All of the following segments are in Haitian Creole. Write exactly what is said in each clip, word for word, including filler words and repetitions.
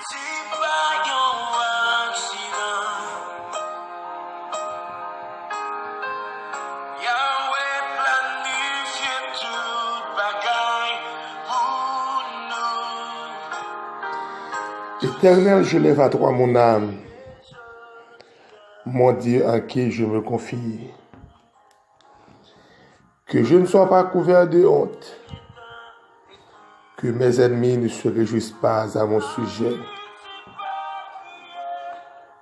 Se pa yon aksidan. Yahweh planifye tout bagay pou nou. Éternel, je lève à toi mon âme, mon Dieu en qui je me confie. Que je ne sois pas couvert de honte, que mes ennemis ne se réjouissent pas à mon sujet.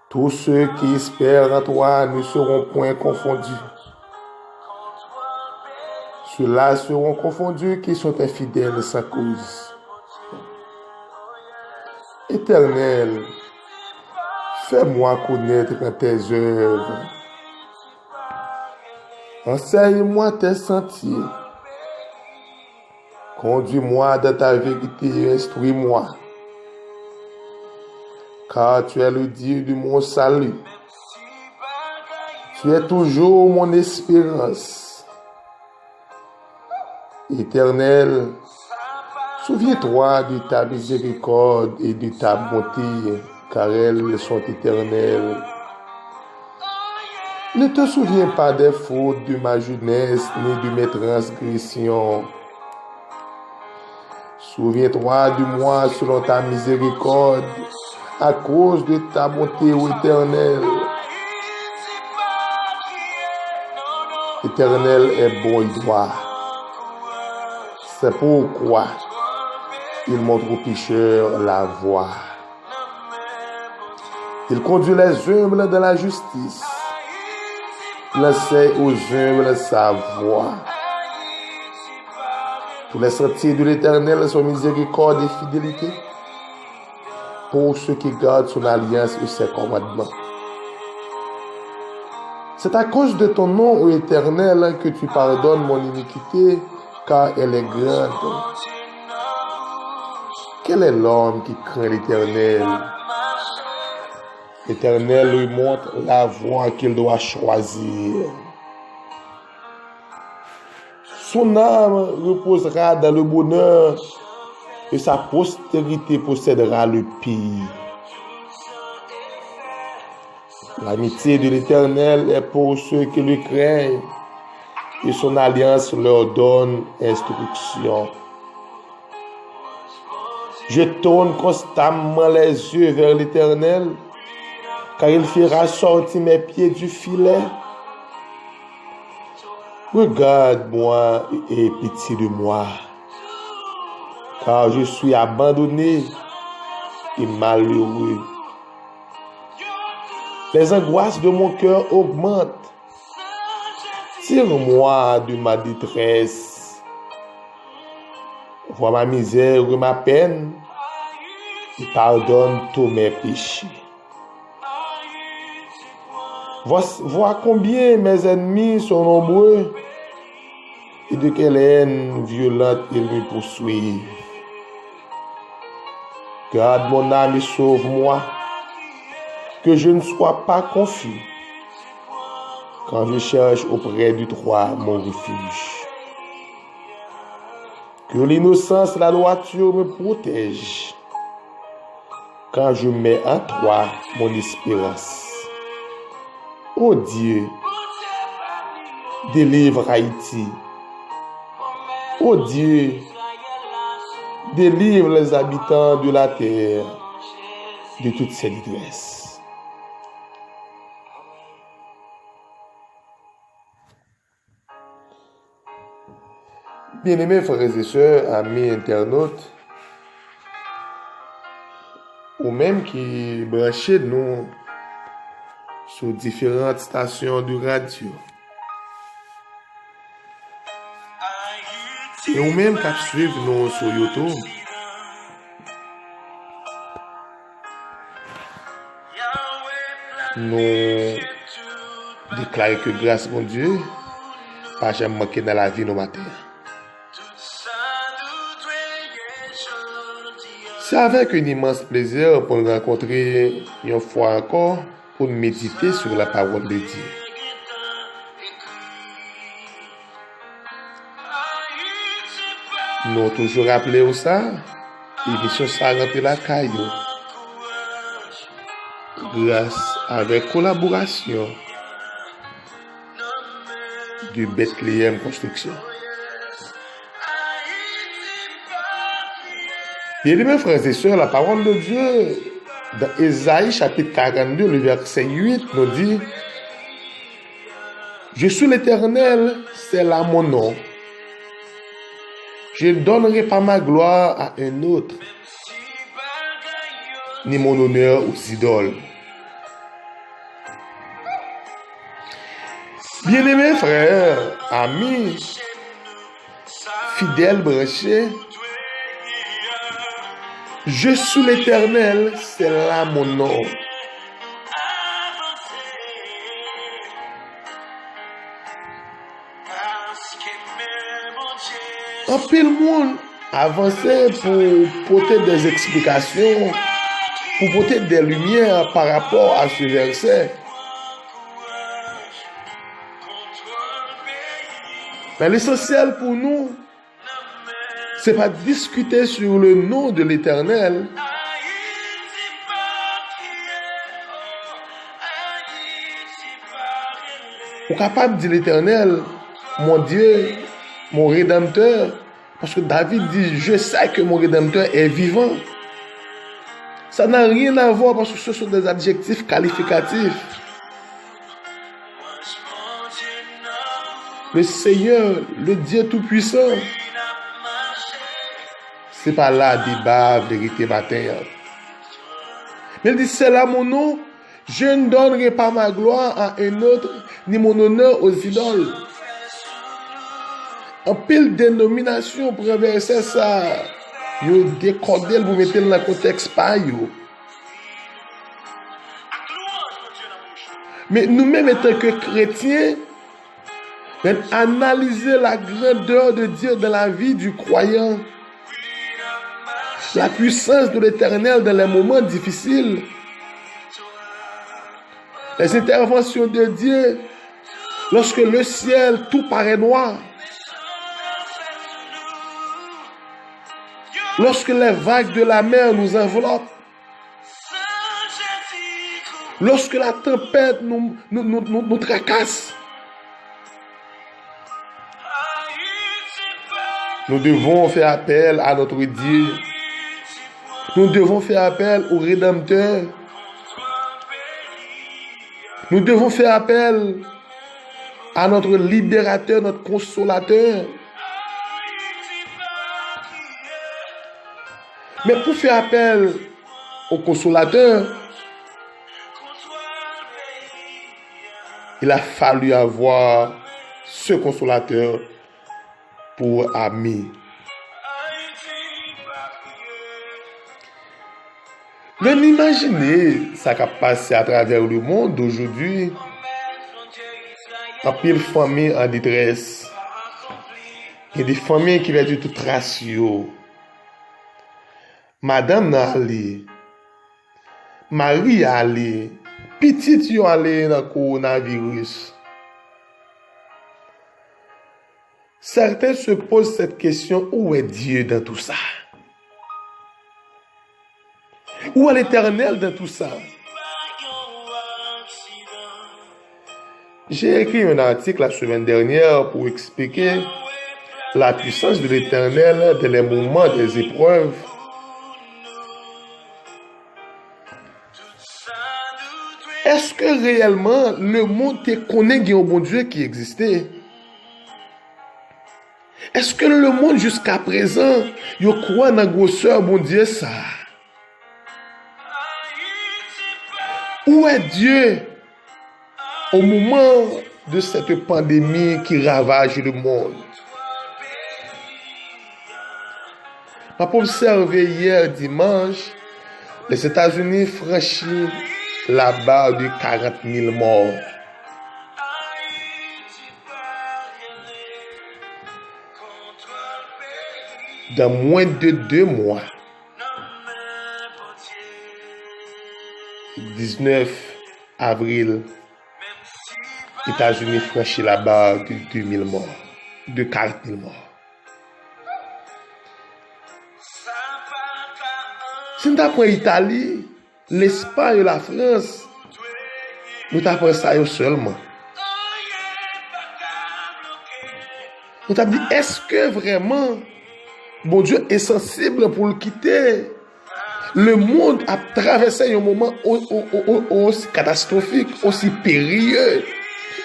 Tous ceux qui espèrent en toi ne seront point confondus. Ceux-là seront confondus qui sont infidèles sans cause. Éternel, fais-moi connaître tes œuvres. Enseigne-moi tes sentiers. Conduis-moi dans ta vérité et instruis-moi. Car tu es le Dieu de mon salut. Tu es toujours mon espérance. Éternel, souviens-toi de ta miséricorde et de ta bonté, car elles sont éternelles. Ne te souviens pas des fautes de ma jeunesse, ni de mes transgressions. Souviens-toi de moi selon ta miséricorde, à cause de ta bonté, ô Éternel. L'Éternel est bon et droit. C'est pourquoi il montre aux pécheurs la voie. Il conduit les humbles dans la justice. Il enseigne aux humbles sa voie. Tous les sentiers de l'Éternel sont miséricorde et fidélité pour ceux qui gardent son alliance et ses commandements. C'est à cause de ton nom, ô Éternel, que tu pardonnes mon iniquité, car elle est grande. Quel est l'homme qui craint l'Éternel? L'Éternel lui montre la voie qu'il doit choisir. Son âme reposera dans le bonheur, et sa postérité possédera le pays. L'amitié de l'Éternel est pour ceux qui le craignent, et son alliance leur donne instruction. Je tourne constamment les yeux vers l'Éternel, car il fera sortir mes pieds du filet. Regarde-moi et aie pitié de moi, car je suis abandonné et malheureux. Les angoisses de mon cœur augmentent. Tire-moi de ma détresse. Vois ma misère et ma peine, et pardonne tous mes péchés. Vois, vois combien mes ennemis sont nombreux, et de quelle haine violente ils me poursuivent. Garde mon âme et sauve-moi, que je ne sois pas confus, quand je cherche auprès de toi mon refuge. Que l'innocence et la droiture me protègent, quand je mets en toi mon espérance. Ô Dieu, délivre Haïti. Ô Dieu, délivre les habitants de la terre de toutes ces détresses. Byeneme frè e sè, ami entènot, ou menm ki branche nou sou diferan estasyon de radyo, e ou menm k ap swiv nou sou YouTube, nou deklare ke gras Bondye pa janm manke nan lavi nou maten an. Se avèk yon imans plezi pou n rankontre yon fwa ankò pou n medite sou la pawòl de Dye. Nou toujou raple w sa, emisyon sa rantre lakay ou. Gras avèk kolaborasyon de Bethlehem Construction. Bien-aimés frères et sœurs, la parole de Dieu dans Ésaïe chapitre quarante-deux, le verset huit nous dit, Je suis l'Éternel, c'est là mon nom. Je ne donnerai pas ma gloire à un autre, ni mon honneur aux idoles. Bien-aimés frères, amis, fidèles branchés, je suis l'Éternel, c'est là mon nom. Anpil moun avanse pou pote des explications, pou pote des lumières par rapport à ce verset. Men lesansyèl pou nou, se pa diskite sur le nom de l'Éternel. Ou kapab di Letènèl, mon Dieu, mon Rédempteur, parce que David dit, je sais que mon Rédempteur est vivant. Ça n'a rien à voir parce que ce sont des adjectifs qualificatifs. Le Seigneur, le Dieu Tout-Puissant, se pa la deba verite maten an. Men li di, c'est là mon nom, je ne donnerai pas ma gloire à un autre, ni mon honneur aux idoles. Anpil denominasyon pran vèsè sa, yo dekòde l pou mete l nan kontèks pa yo. Men nou menm, etanke kretyen, men analize la grandeur de Dieu dans la vie du croyant. La puissance de l'Éternel dans les moments difficiles. Les interventions de Dieu lorsque le ciel tout paraît noir. Lorsque les vagues de la mer nous enveloppent. Lorsque la tempête nous, nous, nous, nous, nous tracasse, nous devons faire appel à notre Dieu. Nous devons faire appel au Rédempteur. Nous devons faire appel à notre libérateur, notre consolateur. Men pou fè apèl au consolateur, il a fallu avoir ce consolateur pour ami. Men imajine sa k ap pase atravè lemonn ojodi. Anpil fanmi an detrès. Gen de fanmi ki pèdi tout tras yo. Madanm nan ale. Mari a ale. Pitit yo ale nan kowonaviris. Certains se posent cette question, où est Dieu dans tout ça? Où est l'Éternel dans tout ça? J'ai écrit un article la semaine dernière pour expliquer la puissance de l'Éternel dans les moments des épreuves. Èske reyèlman lemonn te konnen gen yon Bondye ki egziste? Èske lemonn jiskaprezan yo kwè nan gwosè Bondye sa a? Où est Dieu au moment de cette pandémie qui ravage le monde? M ap obsève yè dimanch, Lèzetazini franchi la barre de quarante mille morts. Dans moins de deux mois, dix-neuf avril, États-Unis franchit la barre de deux mille morts, de quarante mille morts. Si n ta pran Itali, Lespay e Lafrans, Nou ta pran sa yo sèlman. Nou t ap di, èske vrèman Bondye ensansib pou l kite lemonn ap travèse yon moman o- o- o- o- osi katastwofik, osi perye?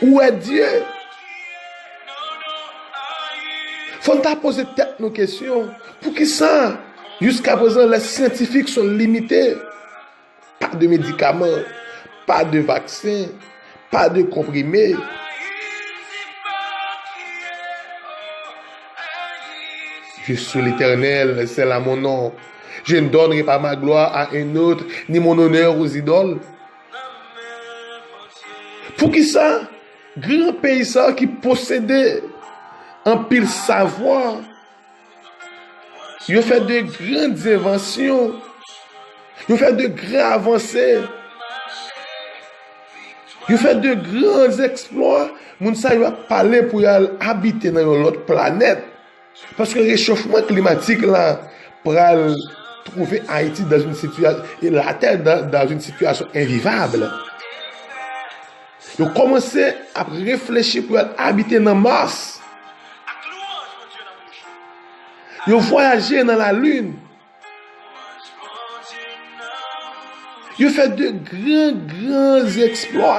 Où est Dieu? Fò n ta poze tèt nou kesyon, poukisa jiskaprezan lè syantifik son limite? Pa de medikaman, pa de vaksen, pa de konprime. Je suis l'Éternel, c'est là mon nom. Je ne donnerai pas ma gloire à un autre, ni mon honneur aux idoles. Poukisa gran peyi sa ki posede anpil savwa, yo fè de gran envansyon, yo fè de gran avanse, yo fè de gran eksplwa, moun sa yo ap pale pou y al abite nan yon lòt planèt. Paske rechofman klimatik la pral twouve Ayiti dans une situation, et la Terre dans, dans une situation invivable. Yo kòmanse ap reflechi pou y al abite nan Mars. Yo vwayaje nan Lalin. Yo fè de gran, gran eksplwa.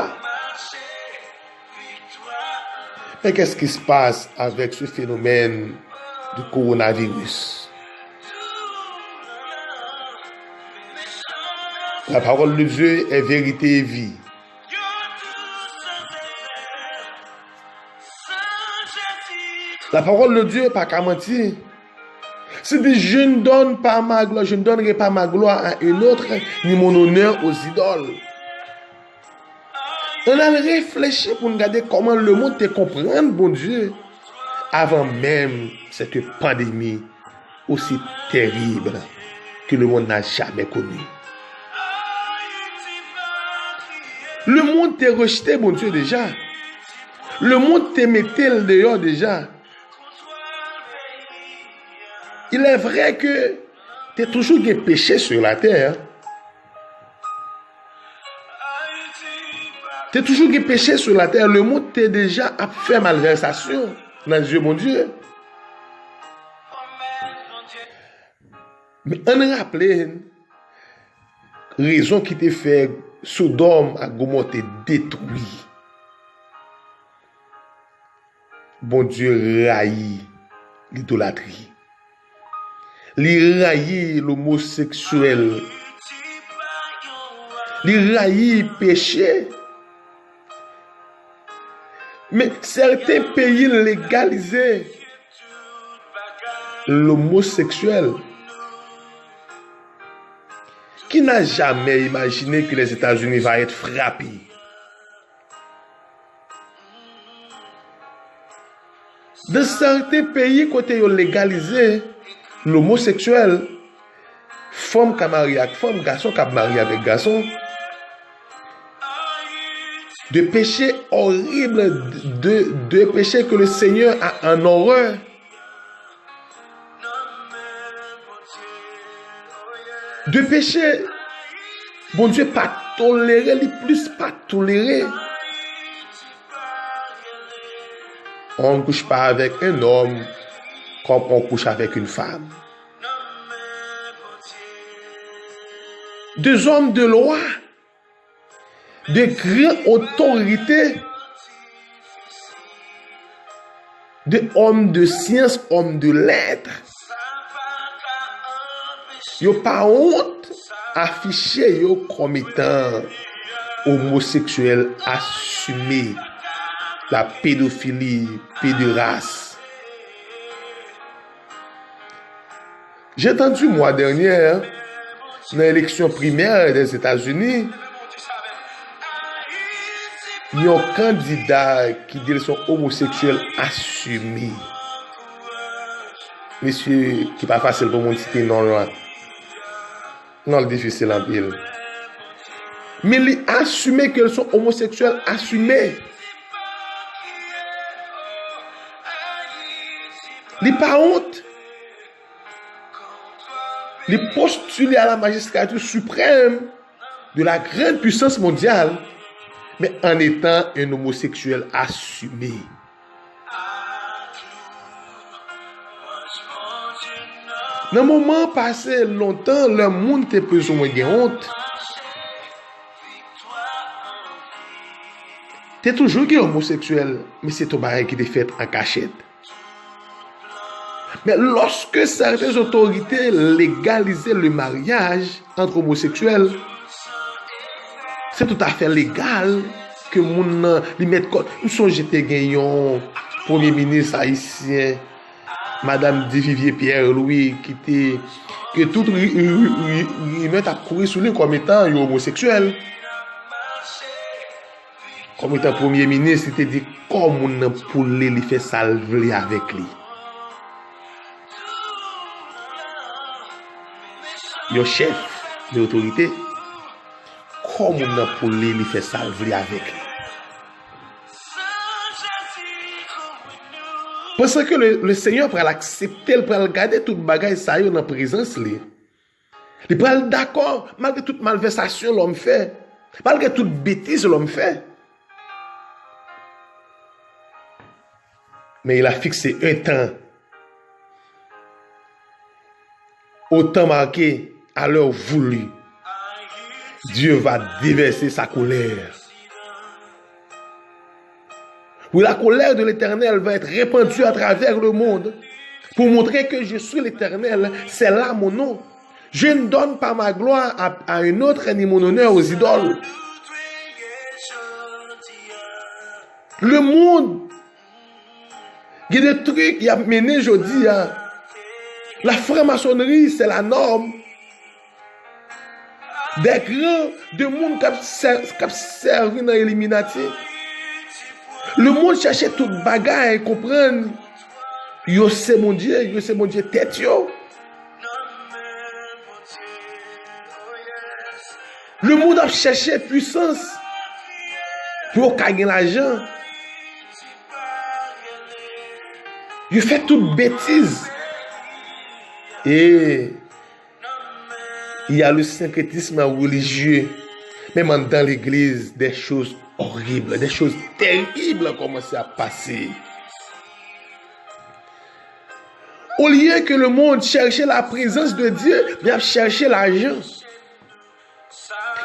Mais qu'est-ce qui se passe avec ce phénomène du coronavirus? La parole de Dieu est vérité et vie. La parole de Dieu pa ka manti. Si di, je ne donne pas ma gloire, je ne donnerai pas ma gloire à un autre, ni mon honneur aux idoles. Ann al reflechi pou n gade kòman lemonn te konprann Bondye avan menm cette pandémie aussi terrible que le monde n'a jamais connue. Lemonn te rejte Bondye deja. Lemonn te mete l deyò deja. Il est vrai que te toujou gen peche sur la terre. Te toujou gen peche sur la terre. Lemonn te deja ap fè malvèsasyon nan zye Bondye. Men ann raple n rezon ki te fè Sodòm ak Gomò te detwi. Bondye rayi lidolatri. Li rayi lomoseksyèl. Li rayi peche. Men sèten peyi legalize lomoseksyèl. Qui n'a jamais imaginé que les États-Unis va être frappé? Dans certains pays kote yo legalize lomoseksyèl, fanm ka marye ak fanm, gason ka marye avèk gason. De péchés horribles, de, de péchés que le Seigneur a en horreur. De peche, Bondye pa tolere, li plis pa tolere. On ne couche pas avec un homme comme on couche avec une femme. Deux hommes de loi, de grandes autorités, de hommes de science, hommes de lettres, yo pa wont afiche yo kòm etan omoseksyèl asime, la pédophilie, pédéraste. J'ai entendu mois dernier, nan eleksyon primè Dèzetazini, yon kandida ki di l se yon omoseksyèl asime. Mesye ki pa fasil pou moun site non l lan. Non l difisil anpil. Men li asime ke l se yon omoseksyèl asime. Li pa wont. Li postile à la magistrature suprême de la grande puissance mondiale. mais en étant un homosexuel assumé. Nan moman pase lontan, lè moun te plizoumwen gen wont, te toujou gen omoseksyèl, men se t yon bagay ki te fèt an kachèt. Men lòske sèten otorite legalize le maryaj ant omoseksyèl, se toutafè legal ke moun nan li mèt kò. M sonje te gen yon premye minis ayisyen, Madam Duvivier Pierre Louis, ki te, ke tout ri- ri- ri- ri- rimè t ap kouri sou li kòm etan yon omoseksyèl. Kòm etan premye minis, li te di kò moun nan pou li, li fè sa l vle avèk li. Yon chèf de otorite, kò moun nan pou li, li fè sa l vle avèk li. Panse ke le, le Senyè pral aksepte l, pral gade tout bagay sa yo nan prezans li. Li pral dakò malgre tout malvèsasyon lòm fè, malgre tout betiz lòm fè. Mais il a fixé un temps, au temps marqué, à l'heure voulue. Dieu va déverser sa colère. Oui, la colère de l'Éternel va être répandue à travers le monde pour montrer que je suis l'Éternel, c'est là mon nom. Je ne donne pas ma gloire à, à un autre ni mon honneur aux idoles. Le monde, gen de trik y ap mennen jodi a. La franc-maçonnerie, c'est la norme. Des grands de moun k ap sè- k ap sèvi nan Illuminati. Le monde chèche tout bagay, konprann. Yo se Bondye, yo se Bondye tèt yo. Le monde ap chèche pwisans pou yo ka gen lajan. Yo fè tout betiz. E il y a le syncrétisme religieux. Menm anndan legliz, des choses horribles, des choses terribles kòmanse ap pase. Olye ke le monde chèche la prezans de Dye, men y ap chèche lajan.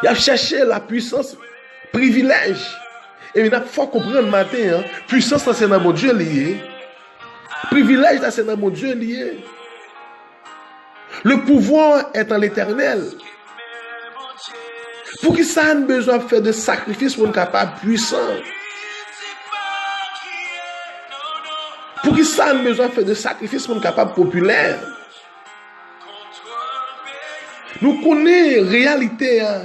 Y ap chèche la pwisans, privilèj. E n ap fè w konprann maten an, pwisans lan se nan Bondye li ye. Privilèj la se nan Bondye li ye. Le pouvoir est en l'Éternel. Poukisa n bezwen ap fè de sakrifis pou n kapab pwisan? Poukisa n bezwen ap fè de sakrifis pou n kapab popilè? Nou konnen reyalite a.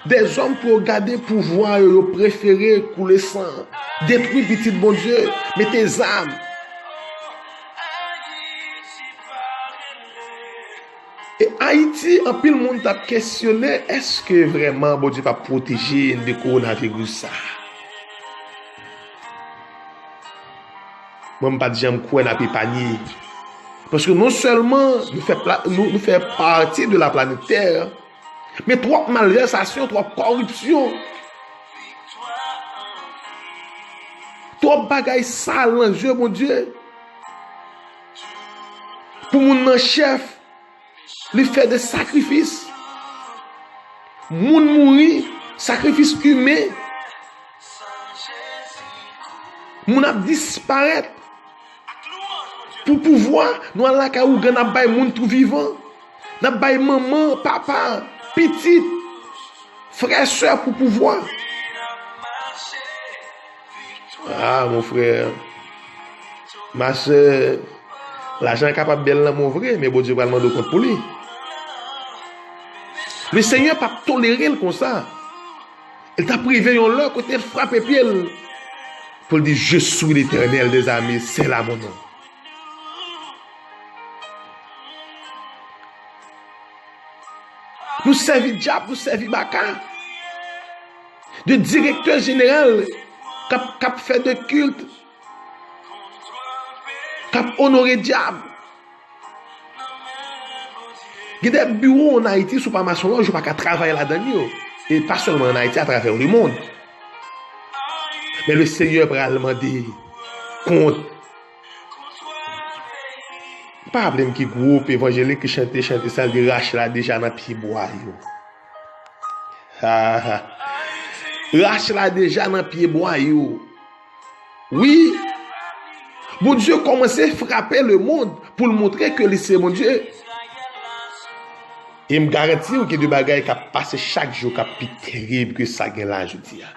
Dèzòm pou yo gade pouvwa yo, yo prefere koule san, detwi pitit Bondye, mete zam. E Ayiti, anpil moun t ap kesyone, èske vrèman Bondye p ap pwoteje n de kowonaviris sa a? Mwen, m pa t janm kwè n ap epanye. Paske non sèlman nou fè, pla, nou, nou fè pati de la planèt Tè, men twòp malvèsasyon, twòp kòripsyon, twòp bagay sal nan zye Bondye. Pou moun nan chèf, li fè de sakrifis. Moun mouri, sakrifis imen. Moun ap disparèt. Pou pouvwa, nou al lakay ougan, n ap bay moun tou vivan. N ap bay manman, papa, pitit, frè, sè pou pouvwa. Ah, mon frè, ma sè, lajan kapab bèl nan men w vre, men Bondye pral mande w kont pou li. Le Senyè p ap tolere l konsa. Li t ap rive yon lè kote l frape pye l pou l di, Je suis l'Éternel des armées, c'est là mon nom. Nou sèvi dyab, nou sèvi baka. De direktè jeneral k ap, k ap fè de kilt, k ap onore dyab. Gen de biwo ann Ayiti, si w pa mason lòj, ou pa ka travay ladan yo. E pa sèlman ann Ayiti, atravè lemonn. Men le Senyè pral mande kont. M pa raple m ki gwoup evanjelik ki chante chante sa, li di, "Rach la deja nan pye bwa yo." Ha, ha. Rach la deja nan pye bwa yo. Wi. Bondye kòmanse frape lemonn pou l montre ke li se Bondye. E m garanti w gen de bagay k ap pase chak jou k ap pi terib ke sa gen la jodi a.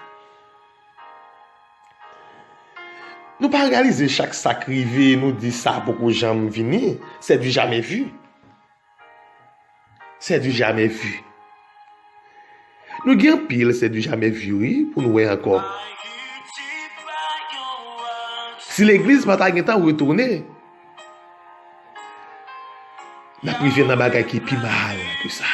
Nou pa reyalize chak sa k rive, nou di sa poko janm vini, c'est du jamais vu. C'est du jamais vu. Nou gen anpil c'est du jamais vu, wi, pou nou wè ankò. Si legliz pa ta gentan retounen, n ap rive nan bagay ki pi mal ke sa.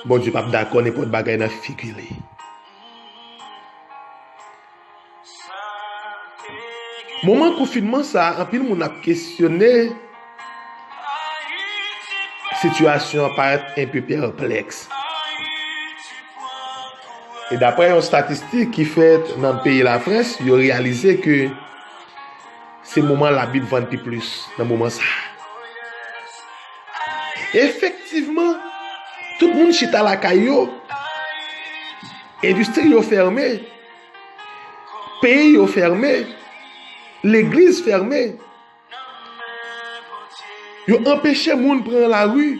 Bondye p ap dakò nenpòt bagay nan figi li. Moman konfinman sa a, anpil moun ap kesyone sitiyasyon an, parèt enpe pèplèks. E daprè yon statistik ki fèt nan peyi Lafrans, yo reyalize ke se moman Labib vann pi plis nan moman sa a. Efektivman, tout moun chita lakay yo, endistri yo fèmen, peyi yo fèmen, legliz fèmen. Yo anpeche moun pran lari.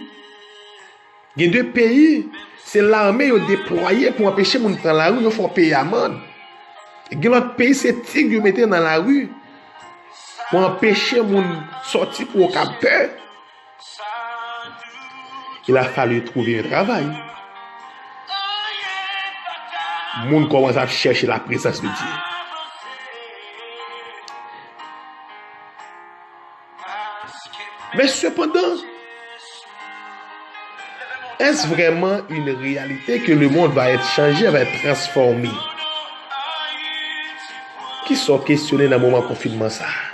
Gen de peyi, se lame yo deplwaye pou anpeche moun pran lari, yo fè w peye amann. Gen lòt peyi, se tig yo mete nan lari pou anpeche moun sòti, pou yo ka pè. Il a fallu trouver un travail. Moun kòmanse ap chèche la prezans de Dye. Men sepandan, est-ce vraiment une réalité que le monde va être changé, va être transformé? Kisa w kesyone nan moman konfinman sa a?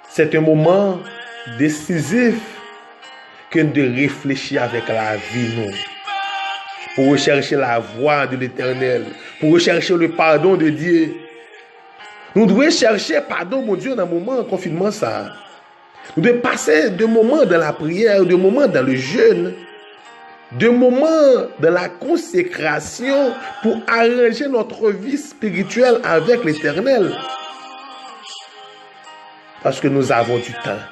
C'est un moment décisif que de réfléchir avec la vie, non. Pour rechercher la voie de l'Éternel, pour rechercher le pardon de Dieu. Nou dwe chèche padon Bondye nan moman konfinman sa a. Nou dwe pase de moman dans la prière, de moman dans le jeûne, de moman dans la consécration pour arranger notre vie spirituelle avec l'Éternel. Parce que nous avons du temps.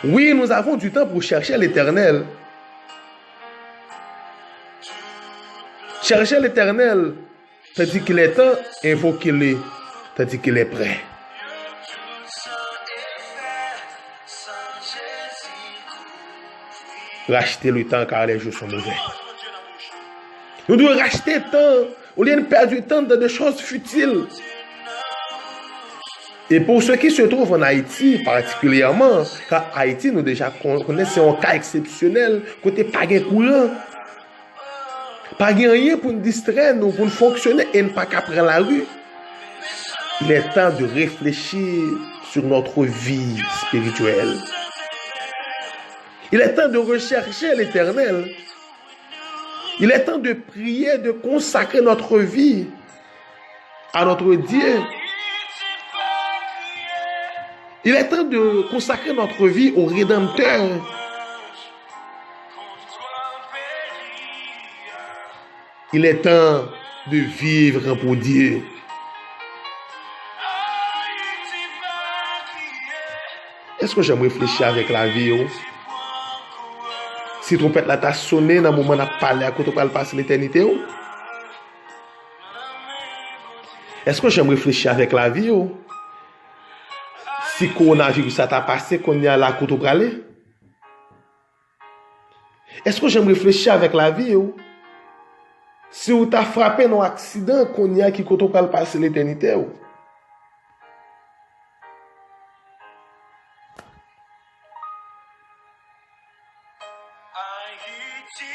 Oui, nous avons du temps pour chercher l'Éternel. Chercher l'Éternel, tandis qu'il est temps, invoquez-le, tandis qu'il est près. Racheter le temps car les jours sont mauvais. Nou dwe rachte tan, olye n pèdi tan dans des choses futiles. Et pour ceux qui se trouvent en Haïti particulièrement, car Ayiti nou deja konnen se yon ka eksepsyonèl kote pa gen kouran. Pa gen anyen pou n distrè nou, pou n fonksyone e n pa ka pran lari. Il est temps de réfléchir sur notre vie spirituelle. Il est temps de rechercher l'Éternel. Il est temps de prier, de consacrer notre vie à notre Dieu. Il est temps de consacrer notre vie au Rédempteur. Il est temps de vivre pour Dieu. Èske w janm reflechi avèk lavi w? Si twonpèt la ta sonnen nan moman n ap pale a, kote w pral pase letènite w? Èske w janm reflechi avèk lavi w? Si kowonaviris la ta pase kounye a la, kote w prale? Èske w janm reflechi avèk lavi w? Si w ta frape nan yon aksidan kounye a, ki kote w pral pase letènite w?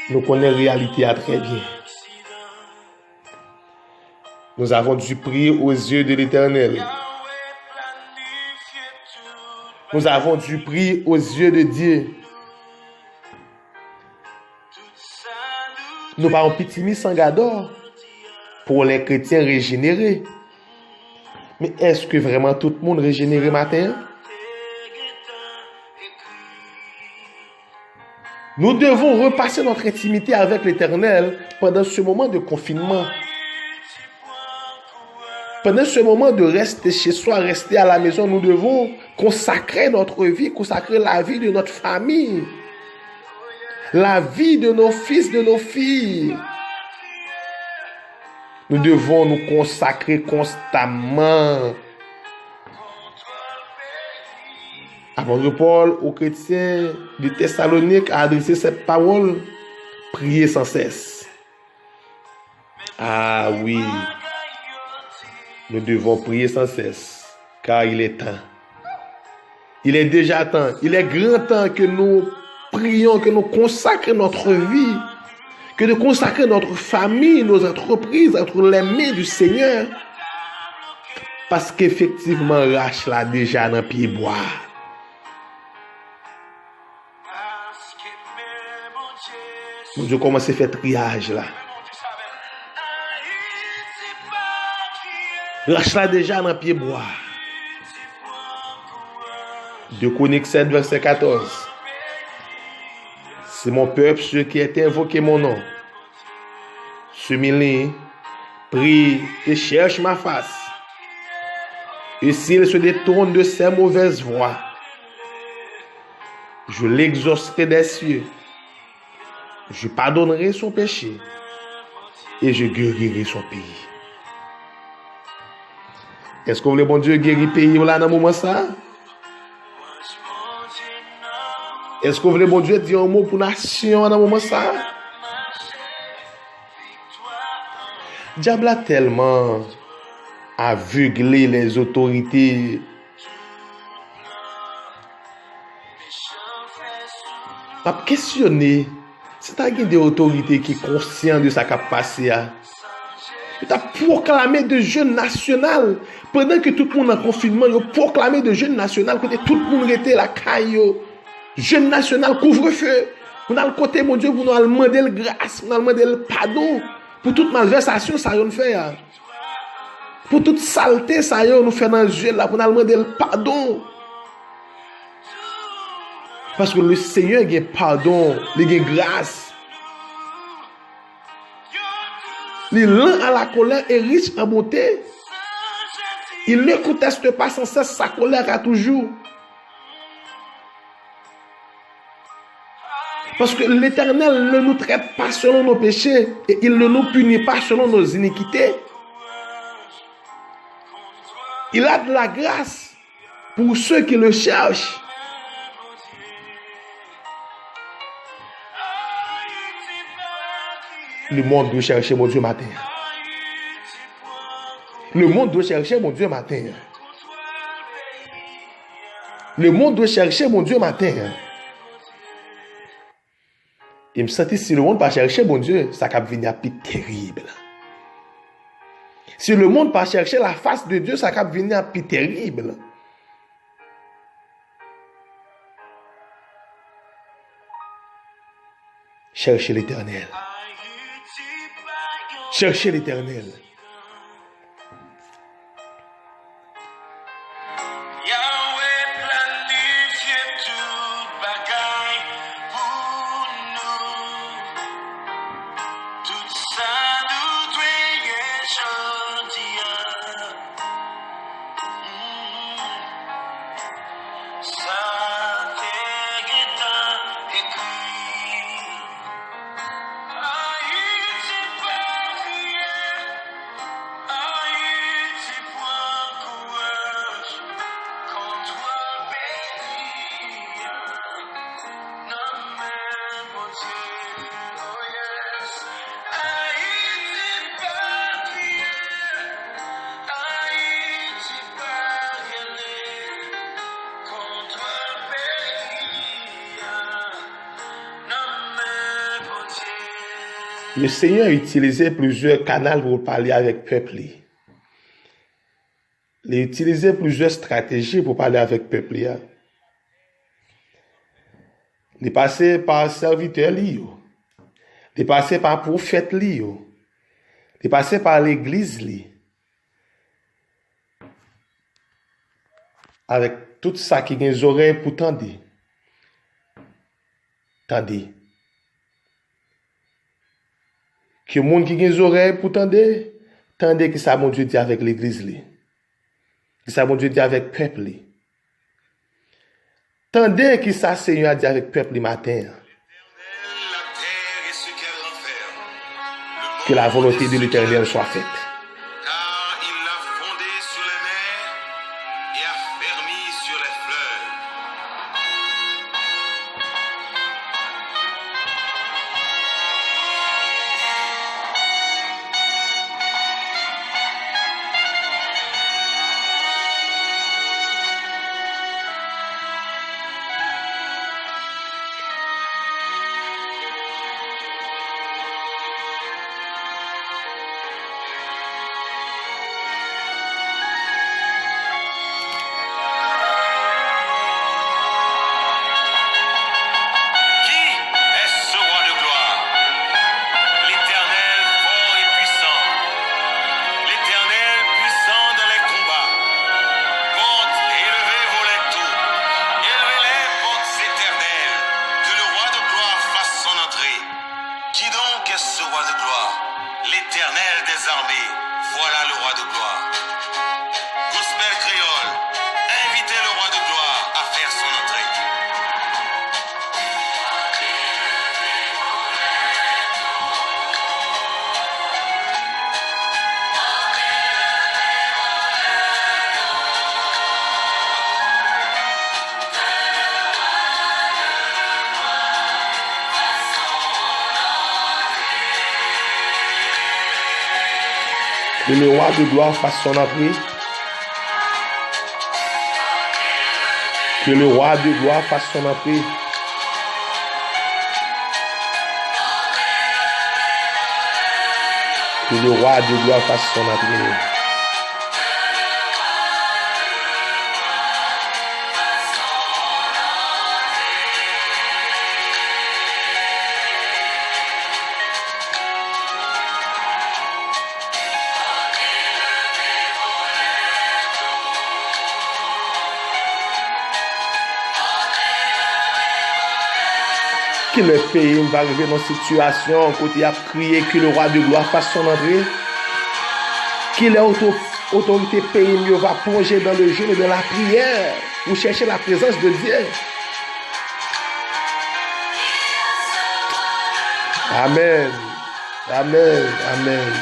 Nou konnen reyalite a trè byen. Nous avons dû prier aux yeux de l'Éternel. Nous avons du prix aux yeux de Dieu. Nou pa yon pitimi san gadò pou lè kretyen rejenere. Men èske vrèman tout moun rejenere maten an? Nous devons repasser notre intimité avec l'Éternel pendant ce moment de confinement. Pendant ce moment de rester chez soi, rester à la maison, nous devons consacrer notre vie, consacrer la vie de notre famille, la vie de nos fils, de nos filles. Nous devons nous consacrer constamment. Apôtre Paul aux chrétiens de Thessalonique a adressé cette parole, priez sans cesse. Ah oui, nous devons prier sans cesse, car il est temps. Il est déjà temps, il est grand temps que nous prions, que nous consacrons notre vie, que nous consacrons notre famille, nos entreprises entre les mains du Seigneur. Paske efektivman, rach la deja nan pye bwa. Bondye kòmanse fè triyaj la. Rach la deja nan pye bwa. De Chroniques sept, verset quatorze. Si mon peuple, ceux qui est invoqué mon nom, s'humilie, prie et cherche ma face, et s'il se détourne de ses mauvaises voies, je l'exaucerai des cieux, je pardonnerai son péché et je guérirai son pays. Èske w vle Bondye geri peyi w la nan moman sa a? Èske w vle Bondye di yon mo pou nasyon an nan moman sa a? Dyab la tèlman avegle lèzotorite. M ap kesyone si ta gen de otorite ki konsyan de sa k ap pase a. Yo t ap pwoklame de jèn nasyonal. Pandan ke tout moun nan konfinman, yo pwoklame de jèn nasyonal kote tout moun rete lakay yo. Jèn nasyonal, kouvrefe. Pou n al kote Bondye, pou nou al mande l gras, pou n al mande l padon pou tout malvèsasyon sa yo n fè a. Pou tout salte sa yo nou fè nan zye l la, pou n al mande l padon. Paske le Senyè gen padon, li gen gras. Li lent à la colère et riche en bonté. Il ne conteste pas sans cesse sa colère à toujours. Parce que l'Éternel ne nous traite pas selon nos péchés et il ne nous punit pas selon nos iniquités. Il a de la grâce pour ceux qui le cherchent. Le monde doit chercher mon Dieu matin. Le monde doit chercher mon Dieu matin. Le monde doit chercher mon Dieu matin. E m santi si lemonn pa chèche Bondye, sa k ap vini a pi terib. Si lemonn pa chèche la face de Dieu, sa k ap vini a pi terib. Cherchez l'Éternel. Cherchez l'Éternel. Yahweh planifye tout bagay pou nou. Tout sa nou dwe ye jodi a. Mm. Sa te gentan ekri. Ayiti pa kriye, Ayiti pran kouraj, kontwòl peyi a nan men Bondye, oh yes. Ayiti pa kriye, Ayiti pa rele, kontwòl peyi a nan men Bondye. Le Senyè itilize plizyè kanal pou l pale avèk pèp li. Li itilize plizyè estrateji pou pale avèk pèp li a. Li pase pa sèvitè li yo. Li pase pa pwofèt li yo. Li pase pa legliz li. Avèk tout sa ki gen zòrèy pou tande, tande. Ke moun ki gen zòrèy pou tande, tande ki sa Bondye di avèk legliz li. Ki sa Bondye di avèk pèp li. Tande ki sa Senyè a di avèk pèp li maten an. Que la volonté de l'Éternel soit faite. Car il l'a fondée sur les mers et affermie sur les fleuves. Qui est ce roi de gloire ? L'Éternel fort et puissant. L'Éternel puissant dans les combats. Portes, élevez vos linteaux. Élevez les portes éternelles. Que le roi de gloire fasse son entrée. Qui donc est ce roi de gloire ? L'Éternel des armées, voilà le roi de gloire. Gospel Créole, invitez le roi de gloire à faire son entrée. Que le roi de gloire fasse son entrée. Que le roi de gloire fasse son entrée. Que le roi de gloire fasse son entrée. Kilè peyi m va rive nan sitiyasyon kote y ap kriye que le roi de gloire fasse son entrée? Kilè oto-, otorite peyi m yo va plonje dans le jeûne et dans la prière pour chercher la présence de Dieu? Amen. Amen. Amen.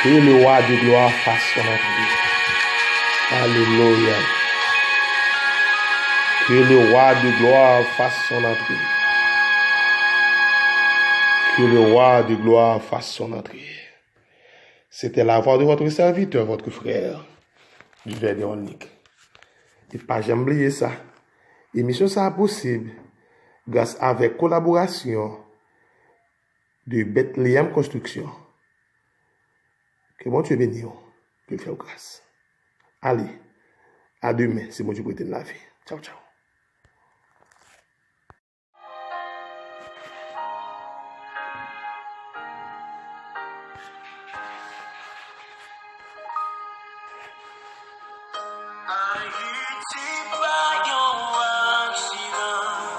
Que le roi de gloire fasse son entrée. Alléluia. Que le roi de gloire fasse son entrée. Que le roi de gloire fasse son entrée. C'était la voix de votre serviteur, votre frère, Duvernay Ornick. E pa janm bliye sa, emisyon sa a posib gras avèk kolaborasyon de Bethlehem Construction. Ke Bondye beni w, ke l fè w gras. Ale, a demen, si Bondye prete n lavi. Tchaw, tchaw. Ayiti pa gen aksidan.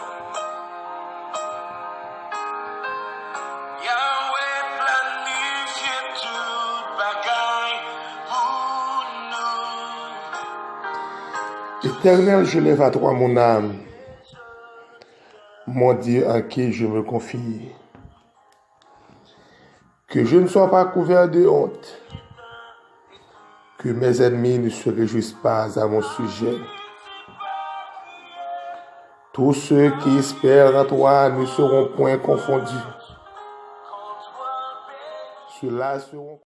Yahweh planifye tout bagay pou nou. Éternel, je lève à toi mon âme, mon Dieu en qui je me confie. Que je ne sois pas couvert de honte, que mes ennemis ne se réjouissent pas à mon sujet. Tous ceux qui espèrent en toi ne seront point confondus. Ceux-là seront